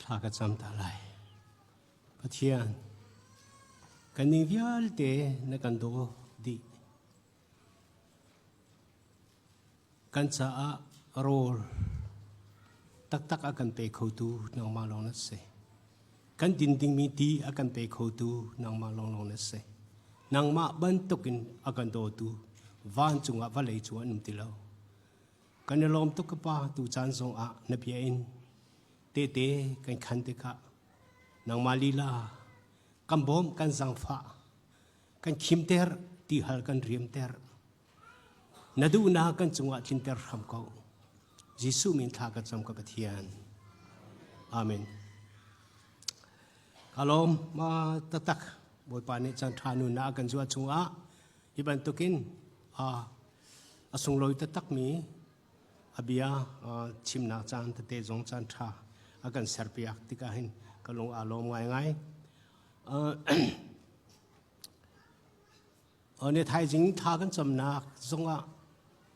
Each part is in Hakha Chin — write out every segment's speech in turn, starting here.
Thla ka cam ta lai. Pathian, kan ning vialte na kan daw dih. Kan caah rawl taktak a kan pe khotu nangmah lawng na si. Kan din dingmi ti a kan pe khotu nangmah lawnglawng na si. Nangmah bantukin a kan dawtu vancung ah vawlei cung an um ti lo. Kan i lawm tuk ka pa tu caan zong ah na bia in tete kan khan tikah nangmah lila kan bawm kan zangfah kan khimter ti hal kan riamter na duhnak kan cungah tlinter hram ko. Jesuh min thla ka cam ka Pathian. Amen. Ka lawm ma tatak Bawipa nih caan ṭha nu na kan zuah chungah hi bantukin a sunglawi taktakmi a bia chimnak caan tete zong caan ṭha a kan serpiak tikah hin ka lung aa lawm ngaingai. Ne thaizing tha kan camnak zongah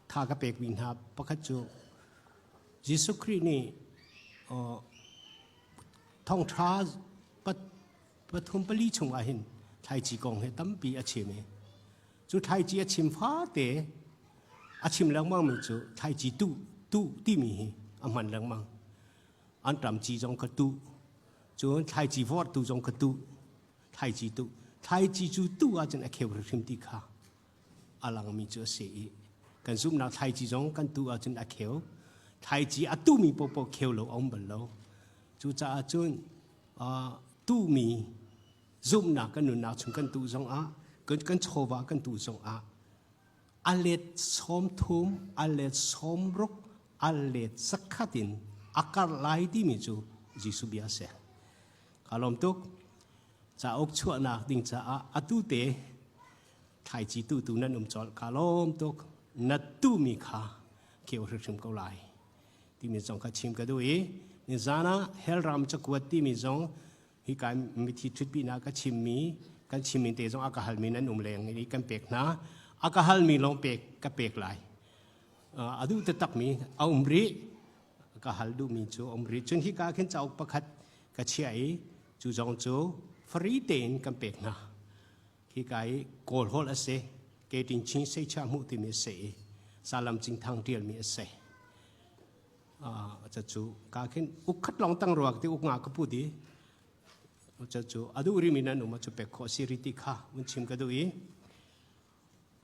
tha ka pekmi hna pakhat cu Jesuh Khrih nih thawngṭha pathum pali chungah hin thlaici kong hi tampi a chim i cu thlaici a chim fate a chim lengmangmi cu thlaici tuh tuh timi hi a hman lengmang. Anṭam ci zong ka tuh, cun thlaici vorhtu zong ka tuh, thlaici tuh. Thlaici cu tuh ahcun a kheu hrimhrim ti kha a langmi cu a si i kan zumhnak thlaici zong kan tuh ahcun a kheu. Thlaici a tuhmi paohpaoh kheu lo a um bal lo. Cucaah cun tuhmi zumhnak kan nunnak chung kan tuh zongah kan chawva kan tuh zongah a let 30, a let 60, a let 100 in a karh lai timi cu Jesuh bia a si. Ka lawm tuk. Cauk chuahnak ding caah atu te thlaici tu tu nan um colh. Ka lawm tuk. Na tumi kha keu hrimhrim ko lai timi zong kha chim ka duh i nizan ah hellram cakuat timi zong hi kai mithi ṭhutpinak ka chimmi kan chimmi te zong a ka halmi nan um leng i kan pek hna. A ka halmi lawng pek ka pek lai. A duh taktakmi a um rih. Ka hal duhmi cu a um rih. Cun hika khin cauk pakhat ka chiah i cu zong cu free tein kan pek hna. Hika i Kawl holh a si. Ketin Chin Seicha hmuh timi a si i Salam Cingthang ṭialmi a si. Cu ka khin uk khat lawng tang ruak ti uk nga ka put i cu adu rimi nan um cu pek khawh si ri ti kha un chim ka duh i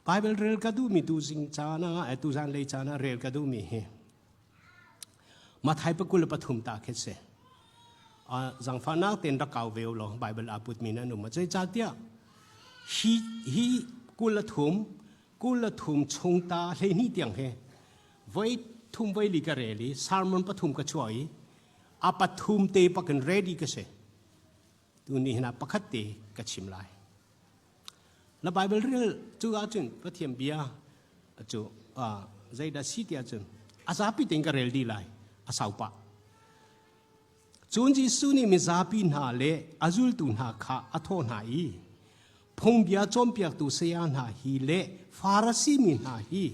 Bible rel ka duh mi tu zing caan ah tu zan lei caan ah rel ka duh mi hi Mathai 23 ta khe se zangfahnak ten rak kau ve lo Bible a put mi nan um chei cha tia hi hi 23 23 chung ta 12 tiang he voi thum voi li ka rel i sermon pathum ka chuah i a pathum te pakin ready ka si. Tu ni hna pakhat te ka chim lai. Na Bible rel cu ahcun Pathian bia cu zeidah si ti ahcun a zapi tein ka rel dih lai a sau pah. Cun Jesuh nih mizapi hna le a zultu hna kha a thawh hna i phungbia cawnpiaktu saya hna hi le Farasi mi hna hi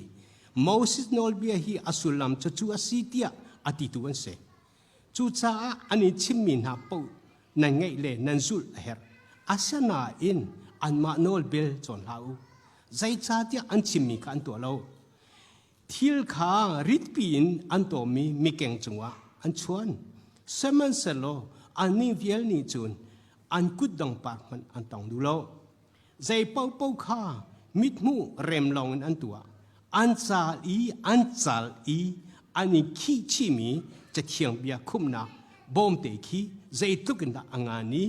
Moses nawlbia hi a sullam cu cu a si tiah a titu an si. Cucaah an i chimmi hna paoh nan ngaih le nan zulh a herh. Asinain anmah nawl bel cawn hlah u. Zeicahtiah an chimmi kha an tuah lo. Thil kha ritpi in an tawmmi mikeng cungah an chuan. Sihmanhsehlaw annih vial nih cun an kutdong par hmanh an tawng duh lo. Zei paohpaoh kha mithmuh rem lawngin an tuah. An cal i an cal i an i khih chihmi Cathiang bia khumhnak bawmte khi zeitluk in dah a ngan i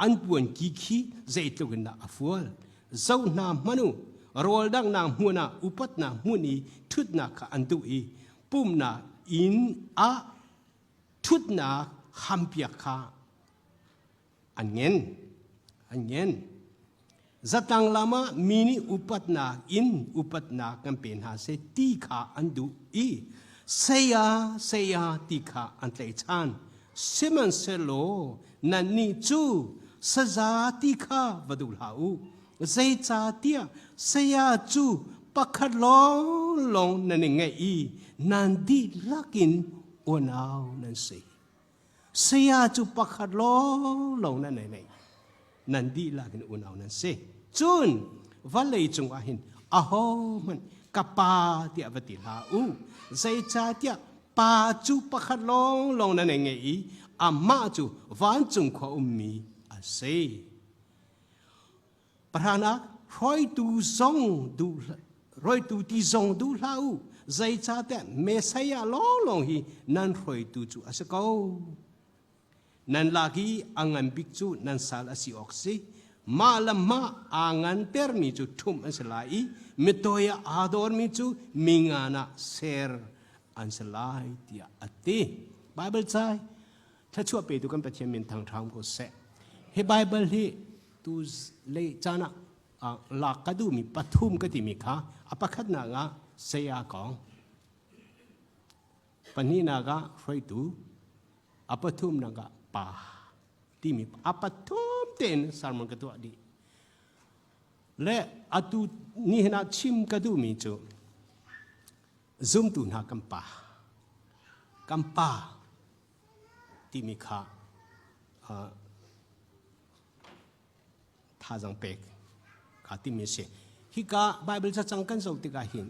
an puanki khi zeitluk in dah a fual. Zoh hna hmanh u, rawl danghnak hmun ah upatnak hmun i ṭhutnak kha an duh i pumhnak inn ah ṭhutnak hampiak kha an ngen. An ngen. Zatlang lam ah mi nih upatnak in upatnak kan pe hna seh ti kha an duh i saya saya ti kha an tlaihchan. Sihmanhsehlaw nannih cu saza ti kha va duh hlah u. Zeicahtiah saya cu pakhat lawnglawng nan i ngeih i nan dihlak in unau nan si. Saya cu pakhat lawnglawng nan nei nei. Nan dihlak in unau nan si. Cun vawlei cungah hin ahohmanh ka pa tiah va ti hlah u. Zeicahtiah pa cu pakhat lawnglawng nan nei ngei i amah cu vancung khua ummi a si. Pahranak hruaitu zong duh hruaitu ti zong duh hlah u. Zeicahtiah Messiah lawnglawng hi nan hruaitu cu a si ko. Nan lak i a ngan bik cu nan sal a si awk si. Mah le mah aa ngantermi cu ṭhumh an si lai i mitoi ah aa dawrmi cu mi ngan ah ser an si lai tiah a ti. Baibal cai thluachuah petu kan Pathian min thangṭha ko seh. Hi Baibal hi tu lei caan ah lak ka duhmi pathum ka timi kha a pakhatnak ah saya kong, pahnihnak ah hruaitu, a pathumnak ah pa timi a pathum tein sermon ka tuah dih. Le atu nihin ah chim ka duhmi cu zumtu hna kan pa, kan pa timi kha thazang pek kha timi a si. Hika Bible cacang kan zoh tikah hin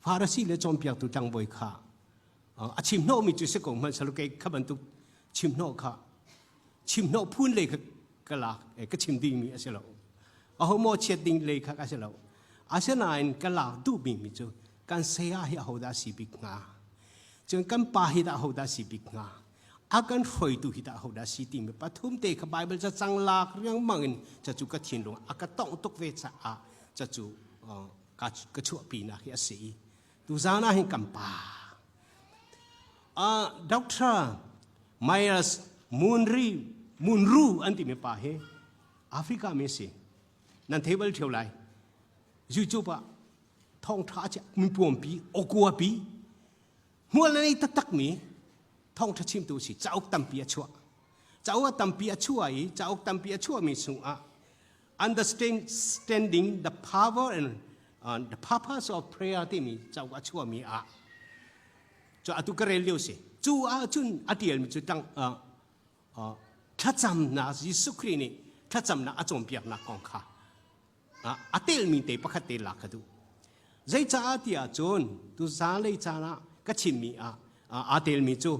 Farasi le cawnpiaktu tlangbawi kha a chimhnawhmi cu si ko hmanh selaw kei kha bantuk chimhnawh kha chimhnawh phun lei kha ka lak ka chim dingmi a si lo. Aho maw chiat ding lei kha ka si lo. Asinain ka lak duhmi mi cu kan saya hi ahodah si bik hnga? Cun kan pa hi dah ahodah si bik hnga? A kan hruaitu hi dah ahodah si timi pathum te kha Bible cacang lak riangmang in cacu ka thinlung a ka tongh tuk ve caah cacu ka ka chuahpinak hi a si. Tuzaan ah hin kan pa Dr. Myers Munri Munru an timi pa hi Africa mi si. Nan thei bal ṭheo lai. YouTube ah thawngṭha a mi puampi awkuapi hmual a nei taktakmi thawngṭha chimtu si cauk tampi a chuah cauk a tampi a chuah i cauk tampi a chuahmi chungah understanding the power and the purpose of prayer timi cauk a chuahmi ah cu atu ka rel lio si cu ah cun a tialmi cu tang thlacamnak Jesuh Khrih nih thlacamnak a cawnpiaknak kong kha a telmi te pakhat te lak ka duh. Zeicaah ti ahcun tuzaan lei caan ah ka chimmi ah aa telmi cu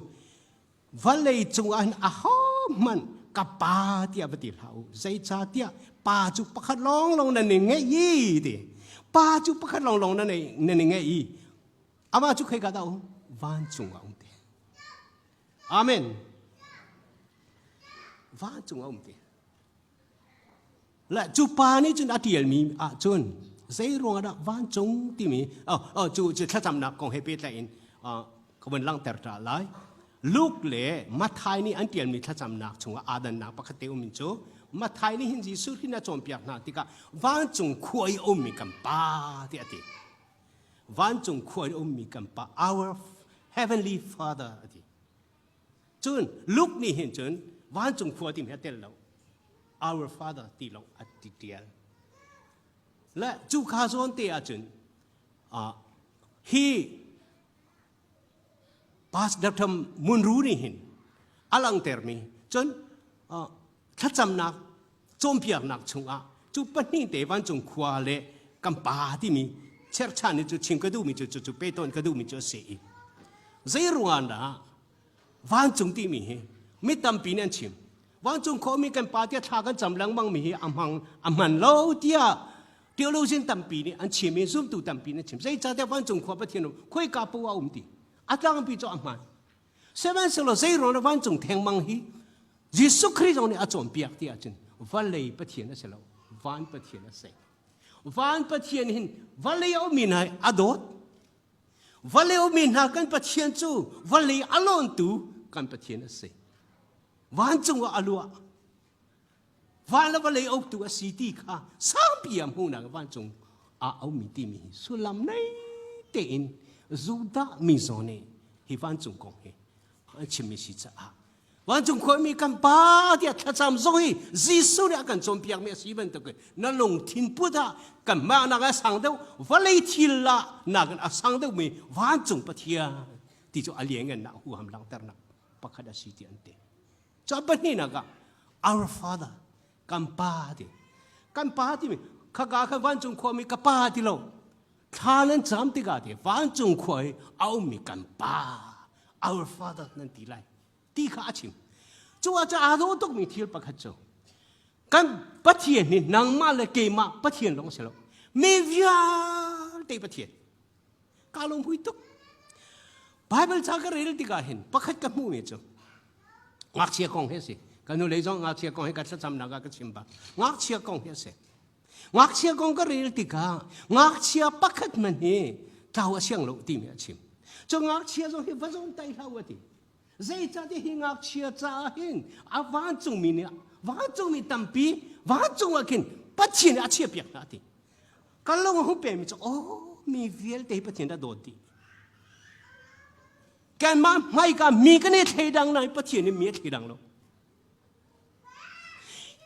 vawlei cungah hin ahohmanh ka pa tiah va ti hlah u. Zeicahtiah pa cu pakhat lawnglawng nan i ngeih i ti. Pa cu pakhat lawnglawng nan i ngeih i amah cu khoika dah um? Vancung ah um te. Amen. Vancung ah um te. Le cu pa nih cun a ṭialmi ahcun zei ruangah dah vancung timi oh, cu cu thlacamnak kong he pehtlaih in ka vun langhter ta lai. Luke le Matthai nih an ṭialmi thlacamnak chungah aa dannak pakhat te um in cu Matthai nih hin Jesuh hin a cawnpiak hna tikah vancung khua i a ummi kan Pa tiah a ti. Vancung khua i a ummi kan Pa, our heavenly Father a ti. Cun Luke nih hin cun vancung khua timi a tel lo. Our Father ti lo a ti tial. Le cu kha zawn te ahcun hi Pastor Dr. Munru nih hin a langhtermi cun thlacamnak cawnpiaknak chungah cu pahnih te vancung khua le kan pa timi cherhchan ni cu chim ka duhmi cu cu pe tawn ka duhmi cu a si i zei ruangah dah vancung timi hi mi tampi nih an chim vancung khuami kan pa tiah thla kan cam lengmang mi hi a hmang a hman lo tiah theologian tampi nih an chim i zumtu tampi nih an chim zeicahtiah vancung khua Pathian um khoika poah a um ti a tlangpi cu a hmaan sihmanhsehlaw zei ruangah vancung thengmang hi Jesuh Khrih zong nih a cawnpiak ti ahcun vawlei Pathian a si lo van Pathian a si van Pathian hin vawlei a ummi hna a dawt vawlei ummi hna kan Pathian cu vawlei a lawntu kan Pathian a si vancung ah a luah van le vawlei uktu a si ti kha sangpi ah hmuhnak vancung ah a ummi timi hi sullam nei tein Judah mi zong nih hi vancung kong hi an chimmi si caah vancung khuami kan pa tiah thlacam zong hi Jesuh nih a kan cawnpiakmi a si bantukin na lungthin put ah kanmah nak a sang deuh vawlei thil ah nakin a sang deuhmi vancung Pathian ti cu a lianngannak huham langhternak pakhat a si ti an ti. Cu pahnihnak ah our father kan pa ti. Kan pa timi khaka kha vancung khuami ka pa ti lo. Thla nan cam tikah ti vancung khua i a ummi kan pa our father nan ti lai ti kha a chim. Cu ah cu aa dawh tukmi thil pakhat cu kan Pathian hi nangmah le keimah Pathian lawng si lo. Mi vialte Pathian. Ka lungpui tuk. Bible ca ka rel tikah hin pakhat ka hmuhmi cu ngakchia kong hi a si. Ka nu lei zong ngakchia kong hi ka thlacamnak ah ka chim bak. Ngakchia kong hi a si. Ngakchia kong ka rel tikah ngakchia pakhat man hi tlau a siang lo timi a chim. Cu ngakchia zong hi va zawn tai hlah u a ti. Zeicahtiah hi ngakchia caah hin a vancungmi nih vancungmi tampi vancung ah khin Pathian nih a chiahpiak hna a ti. Ka lung a hung pemi cu aw mi vialte hi Pathian a dawt dih. Kanmah hmaika mi kan i thleidang nain Pathian nih mi a thleidang lo.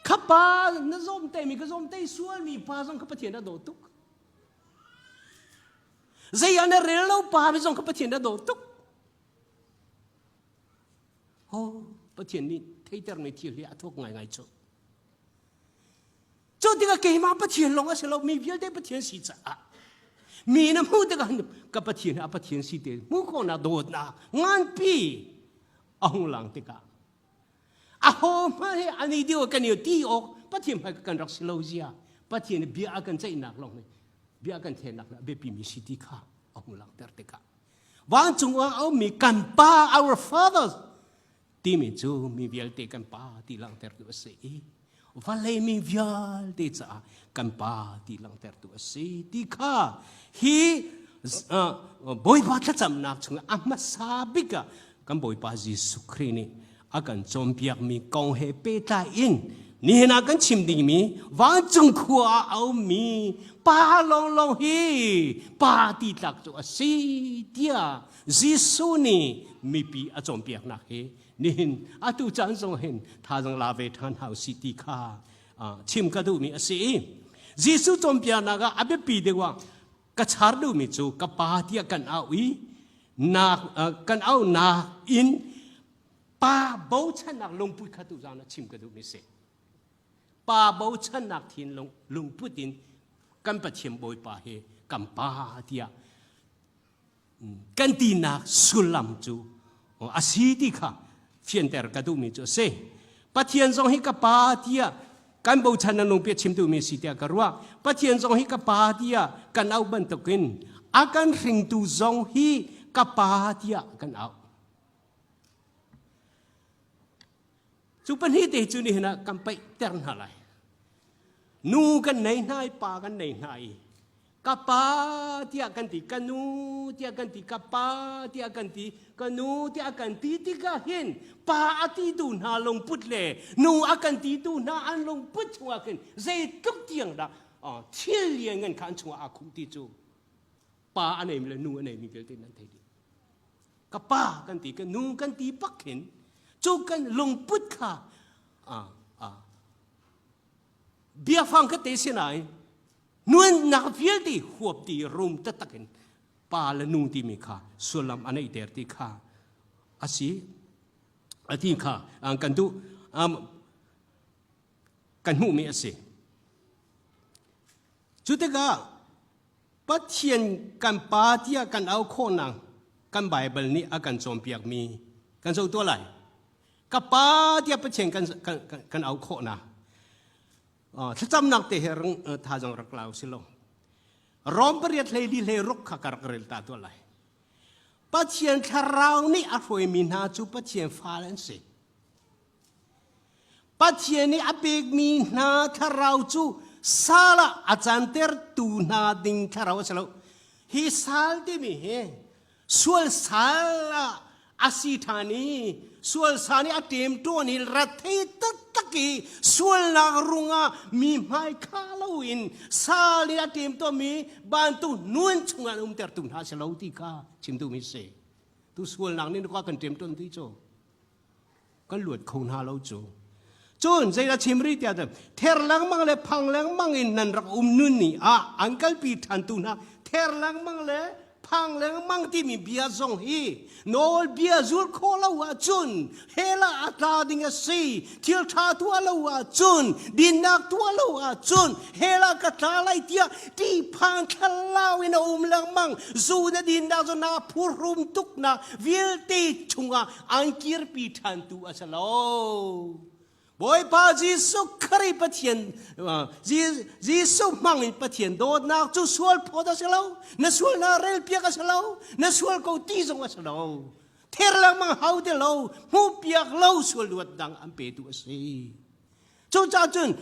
Kha pa na zawm te mi ka zawm te sual mi pa zong kha Pathian a dawt tuk. Zei ah na rel lo pa mi zong kha Pathian a dawt tuk. Ho Pathian nih theiter mi thil hi a thuk ngaingai cu. Cu tikah keimah Pathian lawng a si lo, mi vialte Pathian si caah mi na hmuh tikah ka Pathian a Pathian si te hmuh khawhnak dawtnak nganpi a hung lang tikah aho hmanh he ani deu kan i ti awk Pathian hmai kan rak si lo zia Pathian bia a kan ceihnak lawng nih bia kan thenak le biapi mi si ti kha a hung langhter tikah vancung ah a ummi kan pa our father timi cu mi vialte kan pa ti langhtertu a si i vawlei mi vialte caah kan pa ti langhtertu a si ti kha hi Bawipa thlacamnak chungah a hmasa bik ah kan Bawipa Jesuh Khrih nih a kan cawnpiakmi kong he pehtlai in nihin ah kan chim dingmi vancung khua ah a ummi pa lawnglawng hi pa ti tlak cu a si tiah Jesuh nih mipi a cawnpiaknak hi nihin atu caan zong hin thazang la ve ṭhan hau si ti kha chim ka duhmi a si i Jesuh cawnpiaknak ah a biapi deuh ah ka char duhmi cu ka pa tiah kan au i na kan aunak in pa bochannak lungput kha tu zan ah chim ka duhmi si. Pa bochannak thin lungput in kan Pathian Bawipa hi kan pa tiah kan tinak sullam cu a si ti kha fianter ka duhmi cu a si. Pathian zong hi ka pa tiah kan bochan na nungpi chim duhmi si tiah ka ruah. Pathian zong hi ka pa tiah kan auh bantukin a kan hringtu zong hi ka pa tiah kan auh. Cu pahnih te cu nihin ah kan paih ter hna lai. Nu kan nei hna i pa kan nei hna i ka pa tiah kan ti, ka nu tiah kan ti, ka pa tiah kan ti, ka nu tiah kan ti tikah hin pa a titu hna lungput le nu a kan titu hna an lungput chungah khin zeitluk tiang dah thil lianngan kha an chungah aa khuh ti cu pa a neimi le nu a neimi vialte nan thei dih. Ka pa kan ti, ka nu kan ti bak hin cu kan lungput kha biafang kha te sinain nunnak vialte huap ti rum taktak in pa le nu timi kha sullam a neihter ti kha a si a ti kha kan duh kan hmuhmi a si. Cu tikah Pathian kan Pa tiah kan au khawhnak kan Baibal nih a kan cawnpiakmi kan zoh tuah lai. Ka Pa tiah Pathian kan, kan, kan au khawhnak thlacamnak te he thazang rak lau si lo. Rom pariat hlei li hlei ruk kha ka rak rel ta tuah lai. Pathian thlarau nih a hruaimi hna cu Pathian fale an si. Pathian nih a pekmi hna thlarau cu sal ah a cantertu hna ding thlarau a si lo. Hi sal timi hi sual sal ah a si ṭhan i sual sal nih a ṭemṭawn i rethei taktak i sualnak rungah mi hmai kha loin sal nih a ṭemṭawmmi bantuk nun chungah an umtertu hna a si lo ti kha chim duhmi si. Tu sualnak nih kan ṭemṭawn ti cu. Kan luat kho hna lo cu. Cun zeidah chim rih tiah ther lengmang le phang lengmang in nan rak um nun ni ah an kalpi ṭhantu hna ther lengmang le Phang lengmang timi bia zong hi nawlbia zul khawh lo ahcun hell ah a tla ding a si. Thil ṭha tuah lo ahcun, dinnak tuah lo ahcun hell ah ka tla lai tiah ṭihphan thlalau in a um lengmang. Zu na dinnak cu naa phuhrum tuknak vialte chungah an kirpi ṭhantu a si lo. Bawipa Jesuh Khrih Pathian Jesuh hmang in Pathian dawtnak cu sual phawt a si lo na sualnak relpiak a si lo na sual ko ti zong a si lo ther lengmang hau ti lo hmuhpiak lo sual luat dang an petu a si cucaah cun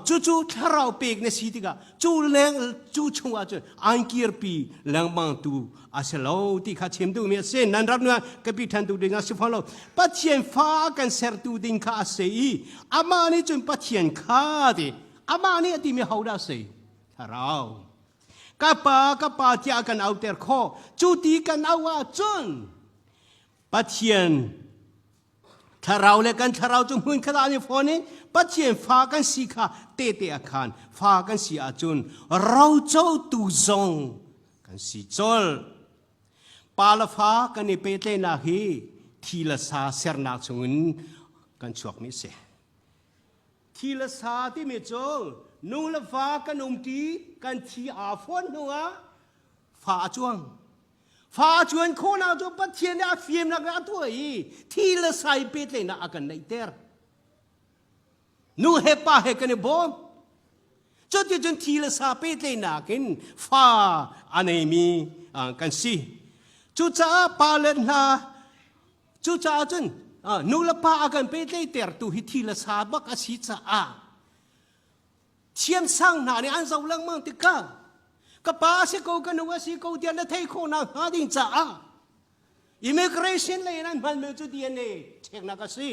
Cucu thlarau pek na si tikah cu leng cu chungah cun an kirpi lengmang tu a si lo ti kha chim duhmi a si. Nan rak nuah ka pi ṭhan tu ding a si fawn lo. Pathian fa kan sertu ding kha a si i amah nih cun Pathian kha ti amah nih a timi hodah a si? Thlarau. Ka pa ka pa tiah kan auter khawh. Cu ti kan auh ahcun Pathian Thlarau le kan thlarau cu hmunkhat ah an i fawn i Pathian fa kan si kha tehte a khaan. Fa kan si ahcun rocotu zong kan si colh. Pa le fa kan i pehtlaihnak hi thi le sa sernak chungin kan chuakmi a si. Thi le sa timi cu nu le fa kan umṭi, kan thi aa fawn hnuah fa a cuang. Fa cuan khawhnak cu Pathian nih a fimnak a tuah i thi le sai pehtlaihnak a kan neihter. Nu he pa he kan i bawm. Cuticun thi le sa pehtlaihnak in fa a neimi kan si. Cucaah pa le hna cucaah cun nu le pa a kan pehtlaihtertu hi thi le sa bak a si caah thiamsang hna nih an zoh lengmang tikah ka pa a si ko ka nu a si ko tiah na theih khawh nakhnga ding caah immigration lei in an hmanmi cu DNA cheknak a si.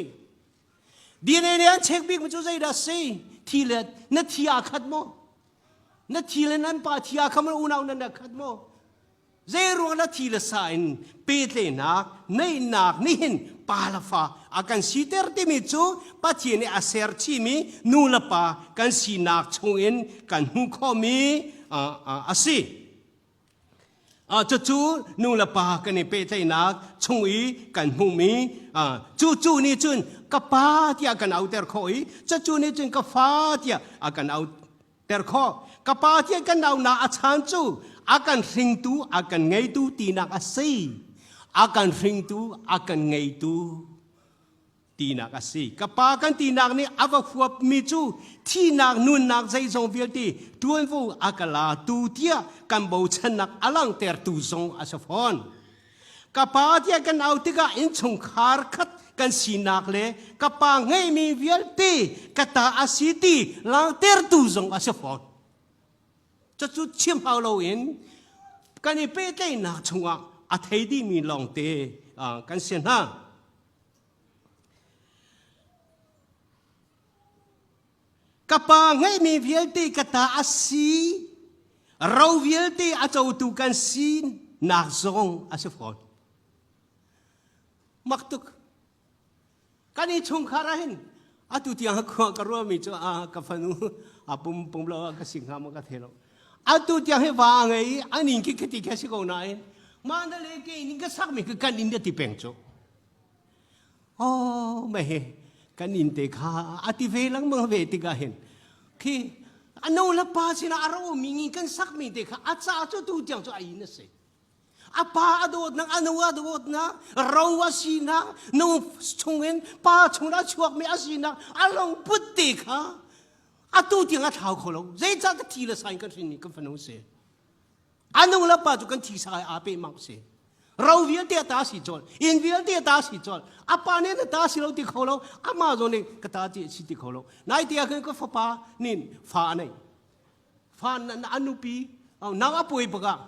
DNA nih an check bikmi cu zeidah a si? Thi le na thi aa khat maw? Na thi le nan pa thi aa khat maw? Unau nan khat maw? Zeiruang dah thi le sa in pehtlaihnak neihnak nih hin pa le fa a kan siter timi cu Pathian nih a ser chihmi nu le pa kan sinak chungin kan hmuh khawhmi a si. Cucu nu le pa kan i pehtlaihnak chung i kan hmuhmi cucu nih cun ka pa tiah kan auter khawh i cucu nih cun ka fa tiah a kan au ter khawh. Ka pa tiah kan aunak a chan cu a kan hringtu a kan ngeitu tinak a si. A kan hringtu a kan ngeitu tinak a si. Ka pa kan tinak nih a va huapmi cu thihnak nunnak zeizong vialte ṭuanvo a ka latu tiah kan bochannak a langhtertu zong a si fawn. Ka pa tiah kan au tikah innchungkhar khat kan sinak le ka pa ngeihmi vialte ka ta a si ti langhtertu zong a si fawn. Cucu chim hau loin kan i pehtlaihnak chungah a thei dihmi lawngte kan si hna. Ka pa ngeihmi vialte ka ta a si, ro vialte a cotu kan sinak zong a si fawn. Mak tuk. Kan i chungkhar ah hin atu tiang khua ka ruahmi cu a ka fanu a pum pum lo ka si hnga maw ka thei lo. Atu tiang hi va a ngei i an inn khi khati khi a si ko nain mah na le ke inn ka sakmi ka kan inn ti peng cu. Oh mei kan inn te kha a ti ve lengmang ve tikah hin khi a nu le pa sinah a ro mi ngi kan sakmi te kha a ca cu tu tiang cu a inn a si a pa a dawtnak a nu a dawtnak ro a sinak nu chungin pa chung a chuakmi a sinak a lungput te kha atu tiang a thlau kho lo zeicah ka thi le sain kan hrin kan fanu si A nu le pa cu kan thisa he aa peh mak si. Ro vialte a ta si colh. Inn vialte a ta si colh. A pa nih na ta si lo ti kho lo. Amah zong nih ka ta ti si ti kho lo. Nai te ah khin ka fapa nih fa a nei. Fa a nupi nau a puai bak ah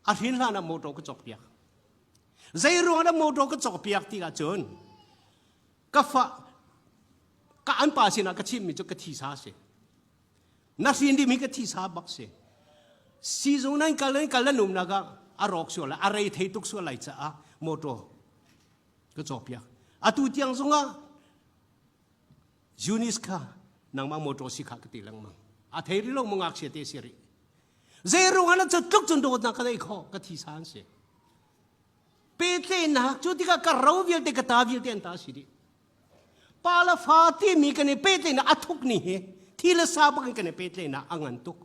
a hrin hlan ah motor ka cawk piak. Zei ruang dah motor ka cawk piak ti ahcun ka fa ka an pa sinah ka chimmi cu ka thisa si. Na hrin dimi ka thisa bak si. Sizung nan kal nan kal nan umnak ah a rawk sual lai, a rei thei tuk sual lai caah motor ka cawkpiak. Atu tiang zongah Junis kha nangmah motor si kha ka ti lengmang. A thei rih lo mu ngakchia te si rih. Zei ruangah na cu tluk cun dawtnak ka neih khawh ka thisa an si. Pehtlaihnak cu tikah ka ro vialte ka ta vialte an ta si dih. Pa le fa timi kan i pehtlaihnak a thuk ni hi thi le sa bak in kan i pehtlaihnak a ngan tuk.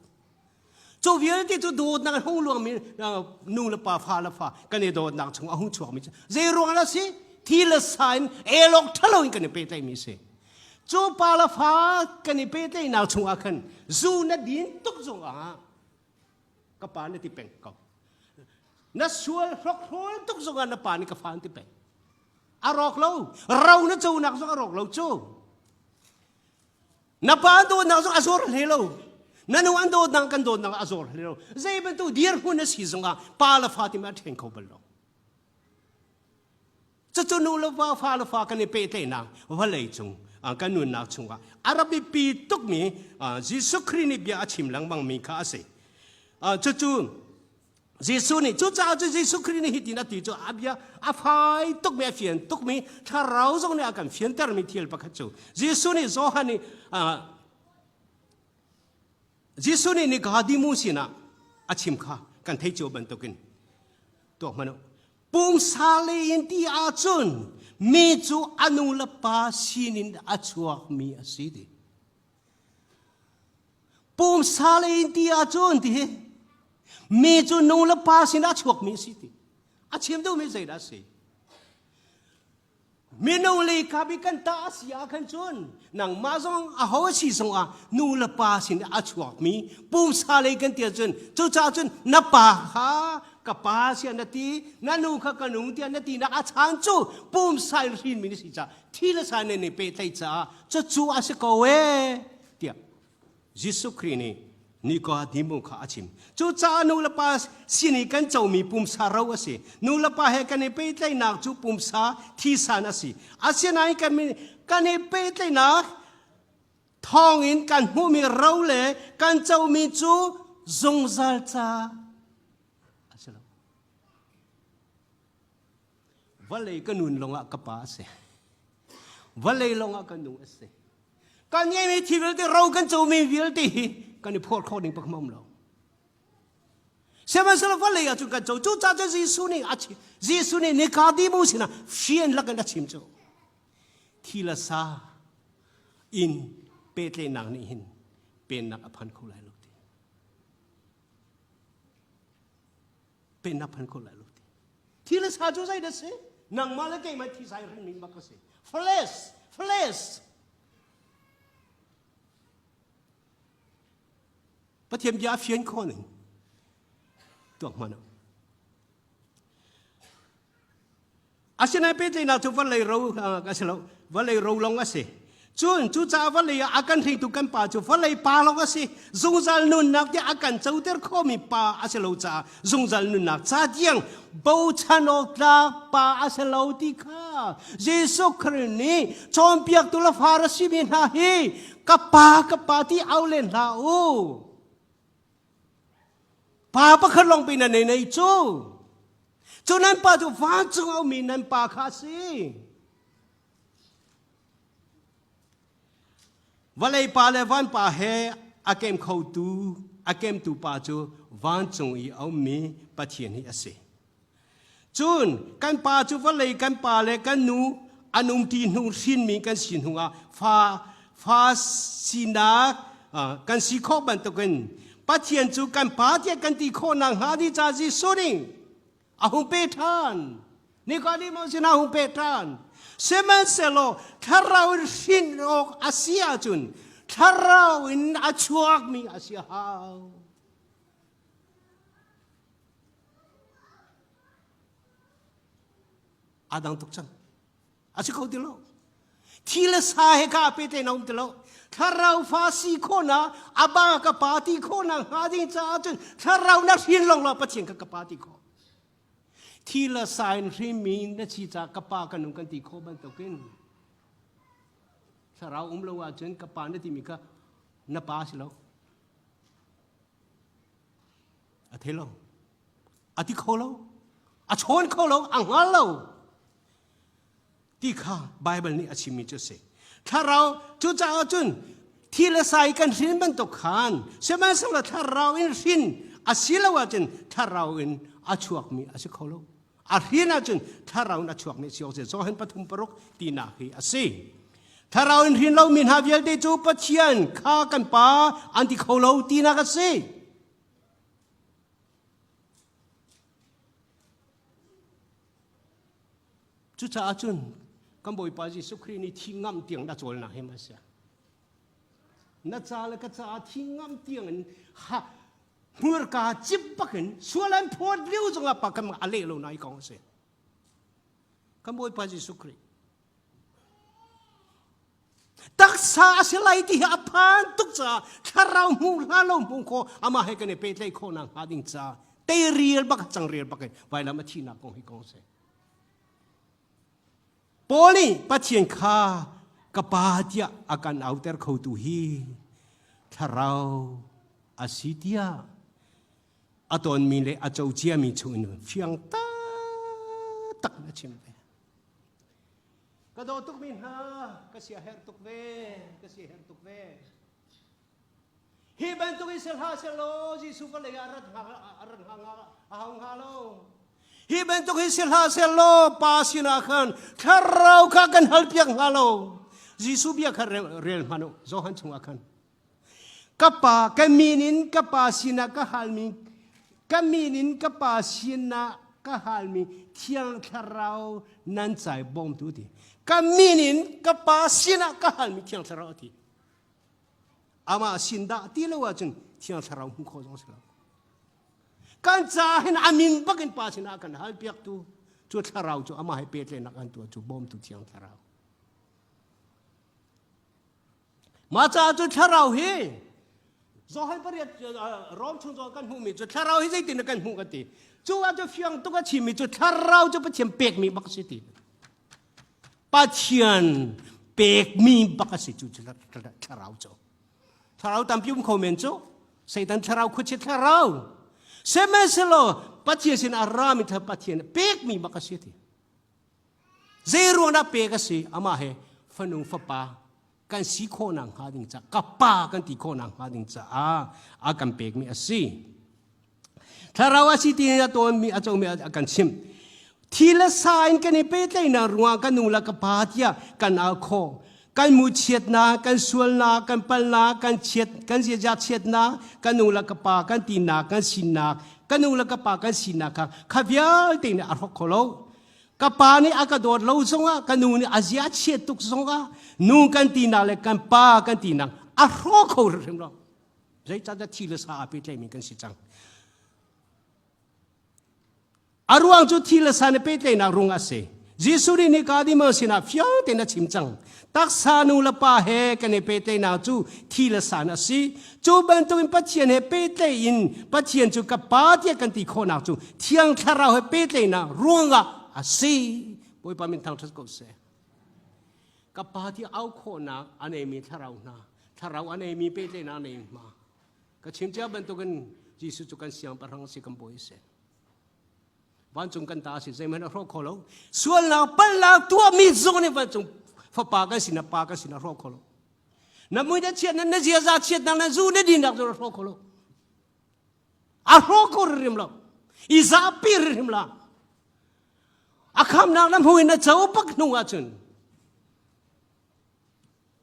Cu vialte cu dawtnak in hung luangmi nu le pa fa le fa kan i dawtnak chung a hung chuakmi cu zei ruangah a si? Thi le sa in elawk ṭhalo in kan i pehtlaihmi a si. Cu pa le fa kan i pehtlaihnak chungah khan zu na din tuk zongah ka pa na ti peng ko. Na sual hrokhrol tuk zongah na pa nih ka fa an ti peng. A rawk lo. Ro na conak zong a rawk lo cu. Na pa an dawtnak zong a zor hle lo. Na nu an dawtnak kan dawtnak a zor hle lo. Zei bantuk dirhmun na si zongah pa le fa timi a ṭhen kho bal lo. Cucu nu le va fa le fa kan i pehtlaihnak vawlei cung kan nunnak chungah a rak biapi tukmi Jesuh Khrih nih bia a chim lengmangmi kha a si. Cucu Jesuh nih cucaah cu Jesuh Khrih nih hitin a ti cu a bia a fai tukmi a fian tukmi thlarau zong nih a kan fiantermi thil pakhat cu Jesuh nih Johan nih Jesuh nih Nicodemus sinah a chim kha kan thei cio bantukin tuak hmanh u pumsa lei in ti ahcun mi cu a nu le pa sinin a chuakmi a si ti Pumsa lei in ti ahcun ti hi mi cu nu le pa sinah a chuakmi a si ti. A chim duhmi zeidah a si? Minung lei kap i kan ta a si ah khan cun nangmah zong aho a si zongah nu le pa sin a chuakmi pumsa lei kan ti ahcun cucaah cun na pa kha ka pa siah na ti na nu kha ka nu tiah na tinak a chan cu pumsa in hrinmi na si caah thi le sa nan i pehtlaih caah cucu a si ko ee tiah Jesuh Khrih nih Nikodemu kha a chim. Cucaah nu le pa sin i kan comi pumsa ro a si. Nu le pa he kan i pehtlaihnak cu pumsa thisan a si. Asinain kan, kan i pehtlaihnak thawngin kan hmuhmi ro le kan comi cu zungzal ca a si lo. Vawlei ka nun lawngah ka pa a si. Vawlei lawngah ka nu a si. Kan ngeimi thil vialte ro kan comi vialte hi kan i phawt khawh ding pakhat um lo. Sihmanhsehlaw vawlei ah cun kan co. Cucaah cun Jesuh nih a chim. Jesuh nih Nikodemu sinah fian lakin a chim cu. Thi le sa in pehtlaihnak nih hin pennak a phan kho lai lo ti. Pennak phan kho lai lo ti. Thi le sa cu zei dah si? Nangmah le keimah thi sai ring ning bak a si. Flesh, flesh. Pathian bia a fian kho ning. Tuak hmanh. Asinain pehtlaihnak cu vawlei ro a si lo, vawlei ro lawng a si. Cun cucaah vawlei ah a kan hringtu kan pa cu vawlei pa lawng a si. Zungzal nunnak tiah a kan coter khomi pa a si lo caah zungzal nunnak ca tiang bochan awk tlak pa a si lo ti kha Jesuh Khrih nih cawnpiaktu le Farasi mi hna hi ka pa ka pa ti au len hlah u. Pa pakhat lawng pe nan nei cu. Cu nan pa cu vancung a ummi nan pa kha a si. Vawlei pa le van pa he a kem khotu a kemtu pa cu vancung i a ummi Pathian hi a si. Cun kan pa cu vawlei kan pa le kan nu an umṭi hnu hrinmi kan si hnuah fa fa sinak kan si khawh bantukin Pathian cu kan pa tiah kan ti khawh nakhnga ding ca Jesuh nih a hung pe ṭhan. Nikodemos sinah a hung pe ṭhan. Sihmanhsehlaw thlarau in hrin awk a si ahcun thlarau in a chuakmi a si a hau. Aa dang tuk cang. A si kho ti lo. Thi le sa he kha a pehtlaih na um ti lo. Thlarau fa si khawhnak aba ka pa ti khawhnak hnga ding caah cun thlarau na hrin lawng lo Pathian kha ka pa ti khawh. Thi le sa in hrinmi na si caah ka pa ka nung kan ti khawh bantukin thlarau um lo ahcun ka pa na timi kha na pa si lo. A thei lo. A ti kho lo. A chawn kho lo. A hngal lo. Ti kha Bible nih a chimmi cu a si. Thlarau cucaah cun thi le sai kan hrin bantuk khan sihmanhsehlaw thlarau in hrin Asilo ahcun thlarau in a chuakmi a si kho lo. A hrin ahcun thlarau in a chuakmi a si awk si. Johan 3:6 tinak hi a si. Thlarau in hrin lomi hna vialte cu Pathian kha kan Pa an ti kho lo tinak a si. Cucaah cun kan Bawipa Jesuh Khrih nih thi ngam tiang na cawlnak hi ma si. Na ca le ka caah thi ngam tiang in ha hmurka cip bakin sual an phawt lio zongah pa kan a leh lo na i kong a si. Kan Bawipa Jesuh Khrih taksa a si lai ti hi a phan tuk caah thlarau hmuh hlah lo hmuh kho amah he kan i pehtlaih khawh nak hnga ding ca teirial bak cang rial bak in vailam a thihnak kong hi kong si. Paul nih Pathian kha ka pa tiah a kan auter khotu hi thlarau a si tiah a tonmi le a co ciami chungin fiang taktak in a chim ve. Ka daw tukmi hna ka sia herh tuk ve, ka sia herh tuk ve. Hi bantuk in sel hlah sehlaw Jesuh vawlei ah rat hnga rat hnga a hau hnga lo. Hi bantuk in si hlah sehlaw Pa sinah khan thlarau kha kan halpiak hnga lo. Jesuh bia kha rel hmanh u Johan chungah khan. Ka pa ka min in ka pa sinah ka halmi ka min in ka pa sinah ka halmi thiang thlarau nan cai bawmtu ti. Ka min in ka pa sinah ka halmi thiang thlarau ti. Amah sin dah ti lo ahcun Thiang Thlarau hmuh khawh zong si lo. Kan caah hin a min bak in Pa sinah kan hal piaktu cu Thlarau cu amah he pehtlaihnak an tuah cu bawmtu Thiang Thlarau. Mah caah cu Thlarau hi Johan pariat Rom chung zawn kan hmuhmi cu Thlarau hi zeitin kan hmuh kan ti. Cu ah cu fiang tuk a chimmi cu Thlarau cu Pathian pekmi bak si ti. Pathian pekmi bak a si cu thlarau cu. Thlarau tampi um kho men cu Satan thlarau khuachia thlarau. Sihmanhsehlaw Pathian sin a rami thla Pathian pekmi bak a si ti. Zei ruang dah pek a si? Amah he fanu fapa kan si khawhnak hnga ding ca ka pa kan ti khawhnak hnga ding caah a kan pekmi a si. Thlarau a si ti a tawnmi a comi a kan chimh. Thi le sa in kan i pehtlaihnak ruangah kan nu le ka pa tiah kan al khawh. Kan muchiatnak, kan sualnak, kan palnak, kan chiat, kan ziaza chiatnak, kan nu le ka pa kan tinak, kan sinak, kan nu le ka pa kan sinak kha kha vialte nih a hrawk kho lo. Ka pa nih a ka dawt lo zongah, ka nu nih a zia chiat tuk zongah, nu kan tinak le kan pa kan tinak a hrawk kho hrimhrim lo. Zeicahtiah thi le sa aa pehtlaihmi kan si cang. A ruang cu thi le sa na pehtlaihnak rung a si. Jesuh nih Nicodemus sinah fiang tein a chim cang. Taksa nu le pa he kan i pehtlaihnak cu thi le sa a si. Cu bantukin Pathian he pehtlaih in Pathian cu ka Pa tiah kan ti khawhnak cu Thiang Thlarau he pehtlaihnak ruangah a si. Bawipa min thangṭhat ko seh. Ka pa ti au khawhnak a neimi thlarau hna, thlarau a neimi pehtlaihnak nei hma. Ka chim cia bantukin Jesuh cu kan siangpahrang a si, kan bawi a si. Vancung kan ta a si, zeihmanh a hrawh kho lo. Sualnak palnak tuahmi zong nih vancung fapa kan sin pa kan sin a hrawh kho lo. Na mui na chiat na ziaza chiatnak na zu na dinnak cu a hrawh kho lo. A hrawh kho rim lo. I zapi rim la. A khamnak na hmu in na co bak hnu ahcun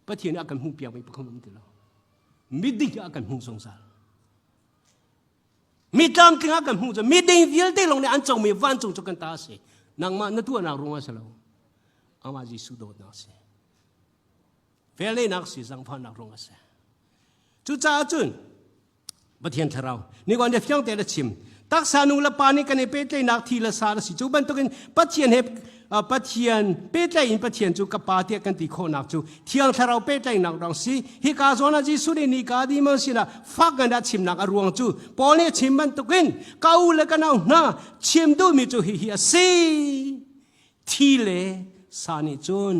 Pathian a kan hmuh piakmi pakhat um ti lo. Midik ah kan hmuh zungzal. Mi tlamtling ah kan hmuh zungzal. Miding vialte lawng nih an comi vancung cu kan ta a si. Nangmah na tuahnak ruangah si lo. Amah Jesuh dawtnak a si. Velneinak si zangfahnak ruangah a si. Cucaah cun Pathian thlarau ni kon fiang te le chim taksa nu le pa nih kan i pehtlaihnak thi le sa a si cu bantukin Pathian he Pathian pehtlaih in Pathian cu ka pa tiah kan ti khawhnak cu thiang thlarau pehtlaihnak rang si hika zawn ah Jesuh nih Nicodemus sinah fak ngan a chimnak a ruang cu Paul nih a chim bantukin ka u le ka nau hna chim duhmi cu hihi a si thi le sa nih cun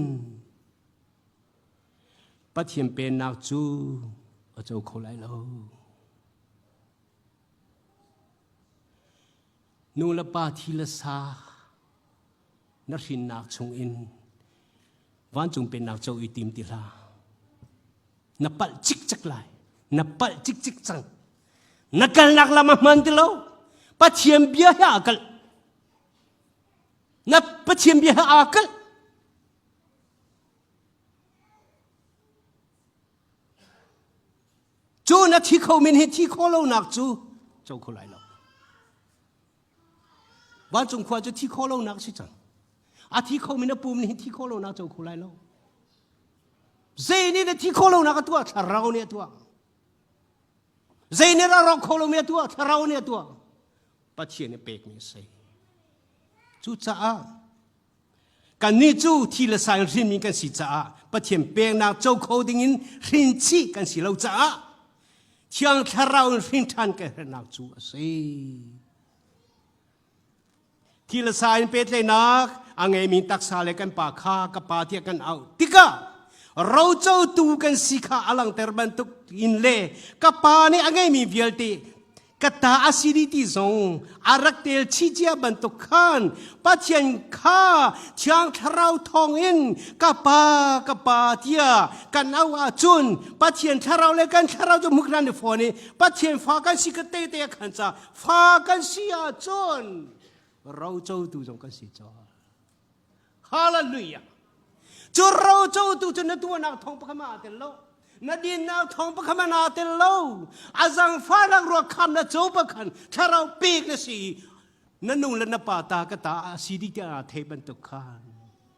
Pathian pennak cu a co kho lai lo. Nu le pa thi le sa na hrinnak chungin vancung pennak co i tim ti hlah. Na palh cikcek lai. Na palh cikcek cang. Na kalnak lam a hman ti lo. Pathian bia he aa kalh. Na Pathian bia he aa kalh. Cu na thi kho min hi thi kho lo nak cu co kho lai lo. Vancung khua cu thi kho lo nak si cang. A thi kho min a pum nih thi kho lo nak co kho lai lo. Zei nih na thi kho lo nak a tuah thlarau nih a tuah. Zei nih a rawk kho lomi a tuah thlarau nih a tuah. Pathian nih pekmi a si. Cucaah kannih cu thi le sa in hrinmi kan si caah Pathian peknak co kho dingin hrin chih kan si lo caah Thiang Thlarau in hrin ṭhan kan herhnak cu a si. Thi le sa in pehtlaihnak a ngeimi taksa le kan pa kha ka pa tiah kan auh tikah rocotu kan si kha a langhter bantuk in le ka pa nih a ngeimi vialte ka ta a si dih ti zong a rak tel chih cia bantuk khan Pathian kha Thiang Thlarau thawngin ka pa ka pa tiah kan auh ahcun Pathian Thlarau le kan Thlarau cu mukran i fawn i Pathian fa kan si ka te te a khan ca Fa kan si ahcun rocotu zong kan si cawl. Hallelujah. Cu rocotu cu na tuahnak thawng pakhat ma tel lo. Na dinnak thawng pakhat ma naa tel lo. A zangfahnak ruakham na co pakhan thlarau pek na si. Na nu le na pa ta ka ta a si dih tiah thei bantuk khan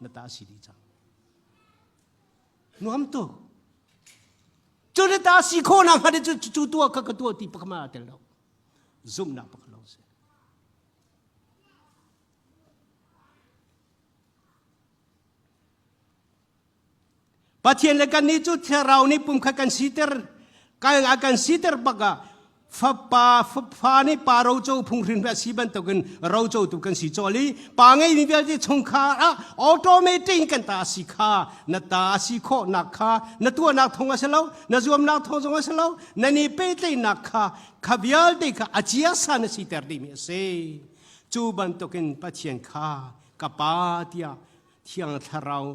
na ta si dih cang. Nuam tuk. Cu na ta si khawh nak hnga cu cu tuah ka ka tuah ti pakhat ma tel lo. Zumhnak pakhat lawng si. Pathian le kannih cu thlarau nih pumkhat kan siter kan a kan siter bak ah fapa fa nih pa roco phunghrin a si bantukin roco tu kan si cawl i pa ngeimi vialte chungkhar ah automatic kan ta si kha na ta si khawhnak kha na tuahnak thong a si lo na zuamnak thong zong a si lo na ni pehtlaihnak kha kha vialte kha a ciasa na siter dihmi a si. Cu bantukin Pathian kha ka Pa tiah Thiang Thlarau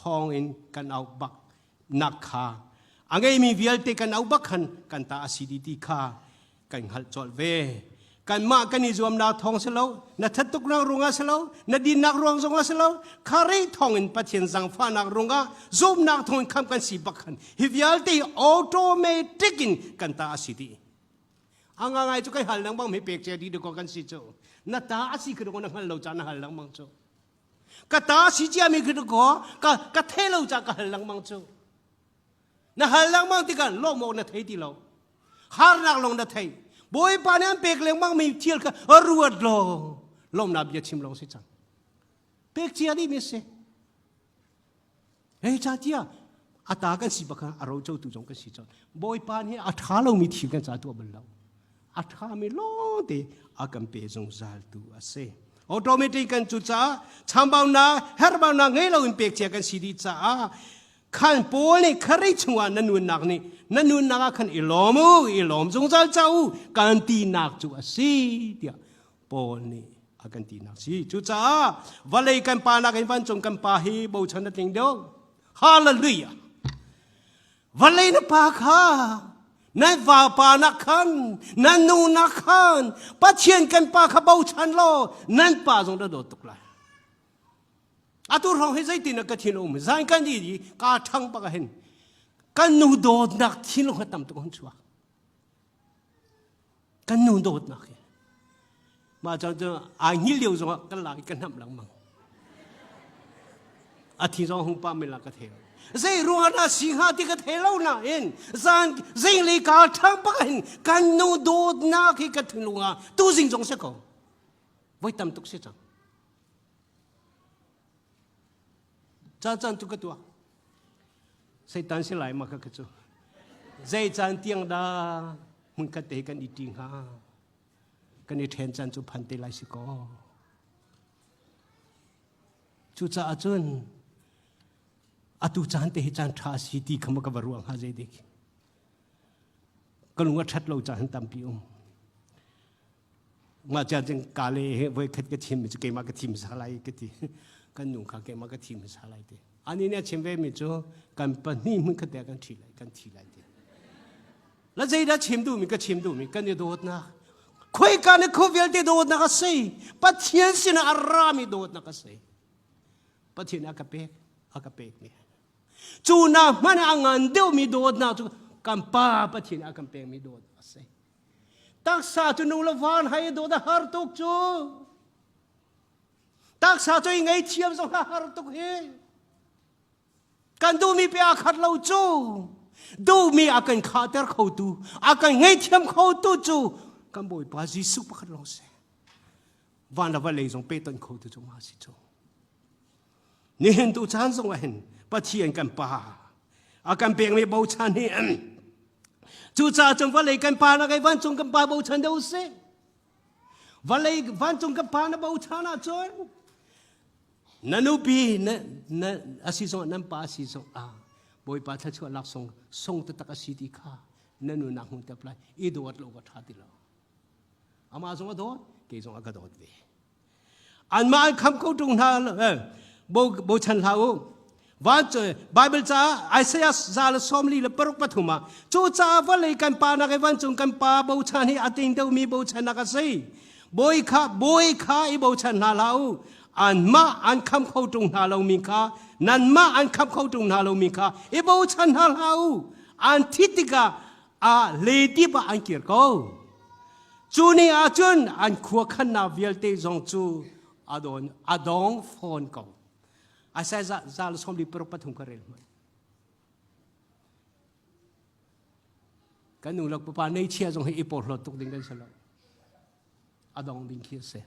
thawngin kan auh bak nak kha a ngeimi vialte kan auh bak khan kan ta a si dih ti kha kan hngalh colh ve. Kanmah kan i zuamnak thawng si lo, na that tuknak ruangah si lo, na dinnak ruang zongah si lo, Kharih thawngin Pathian zangfahnak ruangah zumhnak thawngin khamh kan si bak khan hi vialte hi automatic in kan ta a si dih. A ngai cu kai hal lengmang mi pek che di ko kan si cu. Na ta a si khi na hngal lo ca na hal lengmang cu. Ka ta si cia mi khi ko ka ka thei lo ca ka hal lengmang cu. Na hal lengmang tikah lawm awk na thei ti lo. Harnak lawng na thei. Bawipa nih an pek lengmang mi thil kha ruat law lawmnak bia chim lawng si cang. Pek cia dih mi si. Hei ca tia a ta kan si bak a ro tu zong kan si cang. Bawipa nih a ṭha lomi thil kan ca tuah bal lo. A ṭhami lawngte a kan pe zungzal tu a si. Automatic kan cu caah chambaunak herhbaunak ngei loin pek cia kan si dih caah khan Paul nih Kharih chungah na nunnak nih na nunnak ah khan i lawm u i lawm zungzal ca u kan tinak cu a si tiah Paul nih a kan tinak si. Cucaah vawlei kan pa nakin vancung kan pa hi bochan a tling deuh. Hallelujah! Vawlei na pa kha nan vapa nak khan nan nu nak khan Pathian kan pa kha bochan law nan pa zong na dawt tuk lai. Atu hrawng hi zeitin ka thin um zan kan i ka ṭhang bak hin kan nu dawtnak thinlung ha tam tuk hun chuak. Kan nu dawtnak hi mah caan cu ai hngil lio zongah kan lak i ka hnamh lengmang. A thi zong hung pa men la ka thei lo. Zei ruangah dah si hnga ti ka thei lo nain zan zinglei ka ṭhang bak hin kan nu dawtnak hi ka thinlung ah tuzing zong si ko. Voi tam tuk si cang. Caan caan cu ka tuah. Satan si lai ma kha cu. Zei caan tiang dah hmunkhat te kan i ṭi hnga? Kan i ṭhen caan cu phan te lai si kaw. Cucaah cun atu caan te hi caan ṭha a si ti kha ma ka va ruah hnga zei dik. Ka lung a ṭhat lo caan tampi um. Mah caan cun ka le he voi khat ka chim cu keimah ka thim hmasa lai ka ti. Kan nu kha keimah ka thim hmasa lai ti. Ani nih a chim ve mi cu kan pahnih hmun khat te kan thi lai kan thi lai ti. La zeidah chim duhmi ka chim duhmi kan i dawtnak. Khoika na khu vialte dawtnak a si. Pathian sinah a rami dawtnak a si. Pathian a ka pek, a ka pek mi. Cu na hmanh a ngan deuhmi dawtnak cu kan Pa Pathian a kan pekmi dawtnak a si. Taksa cu nu le van hai dawt a har tuk cu. Taksa cu i ngeihthiam zong a har tuk hi. Kan duhmi pe a khat lo cu. Duhmi a kan khahter khotu, a kan ngeihthiam khotu cu kan Bawipa Jesuh pakhat lawng si. Van le vawlei zong pehtonh khotu cu mah si cu. Nihin tu caan zong ah hin Pathian kan pa a kan pekmi bochan hi cucaah cun vawlei kan pa na kai vancung kan pa bochan deuh sih. Vawlei vancung kan pa na bochan ahcun na nupi na na asi zong nan pa asi zong ah Bawipa thluachuah laksawng song taktak a si ti kha na nunak hmun tep lai i dawt lo ka ṭha ti lo. Amah zong a dawt, kei zong a ka dawt ve. Anmah an kham ko ṭung hna bochan hlah u. Van Bible caah Isaiah za le sawm li le paruk pathum ah cucaah vawlei kan pa nak i vancung kan pa bochan hi a ting deuhmi bochannak a si. Bawi kha bawi kha i bochan hna hlah u. Anmah an kham kho ṭung hna lomi kha nanmah an kham kho ṭung hna lomi kha i bochan hna hlah u. An thi tikah a leidip ah an kir ko. Cu ni ah cun an khua khannak vialte zong cu a don a dong fawn ko. Isaiah za le sawm li paruk pathum ka rel hmanh. Kan nu le papa nei chia zong hi i porhlawt tuk ding kan si lo. A dong ding khi a si.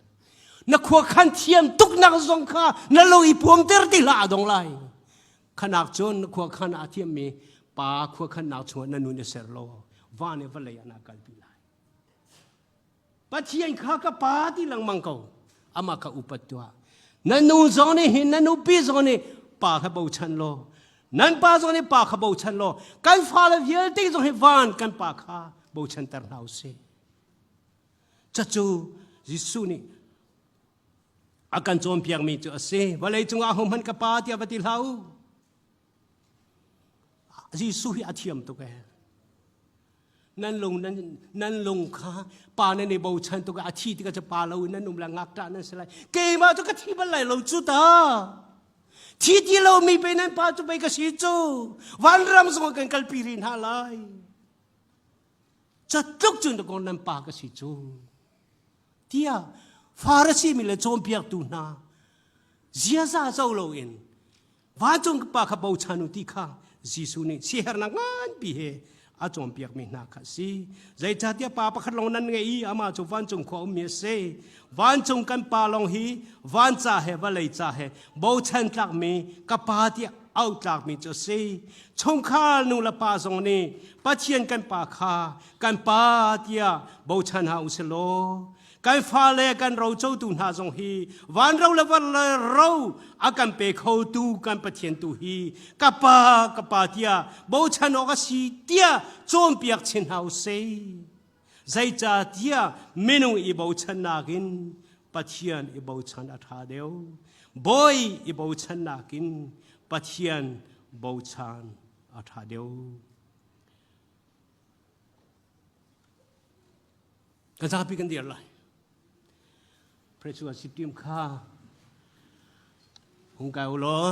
Na khua khan thiam tuk nak zong kha na lo i puamter ti hlah a dong lai. Khanak cun na khua khan a thiam mi pa khua khan nak chungah na nun i ser lo. Van i vawlei ah na kalpi lai. Pathian kha ka pa ti lengmang ko. Amah kha upat tuah. Na nu zong nih hin na nupi zong nih pa kha bochan law nan pa zong nih pa kha bochan law kan fale vialte zong hi van kan pa kha bochanter hna u sih. Cucu Jesuh nih a kan cawnpiakmi cu a si. Vawlei cungah ahohmanh ka pa tiah va ti hlah u. Jesuh hi a thiam tuk ee. Nan lung nan nan lung kha pa nan i bochan tuk a thi tikah cu pa lo in nan um la ngakṭah nan si lai. Keimah cu ka thi bal lai lo cu ta. Thi ti lo mi pe nan pa cu pei ka si cu. Vanram zong kan kalpi rih hna lai. Catluk cun dakaw nan pa ka si cu. Tiah Farasi mi le cawnpiaktu hna ziaza zo loin Vancung pa kha bochan u ti kha Jesuh nih siaherhnak nganpi he a cawnpiakmi hna kha a si. Zeicahtiah pa pakhat lawng nan ngei i amah cu vancung khua ummi a si. Vancung kan pa lawng hi van ca he vawlei ca he bochan tlakmi ka pa tiah auh tlakmi cu a si. Chungkhar nu le pa zong nih Pathian kan pa kha kan pa tiah bochan hna u sih law kan fale kan rocotu hna zong hi vanro le van le ro a kan pe khotu kan Pathian tu hi ka pa ka pa tiah bochan awk a si tiah cawnpiak chin hna u sih. Zeicahtiah minung i bochannak in Pathian i bochan a ṭha deuh. Bawi i bochannak in Pathian bochan a ṭha deuh. Kan zapi kan dir lai. Praise worship team kha hung kai u law.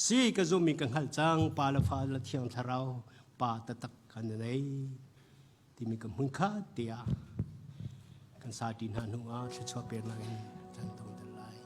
Si ka zummi ka hngalh cang pa le fa le thiang thlarau pa taktak kan nei timi ka hmun kha tiah kan sa ti hna hnu ah thluachuah peknak in kan tong tel lai.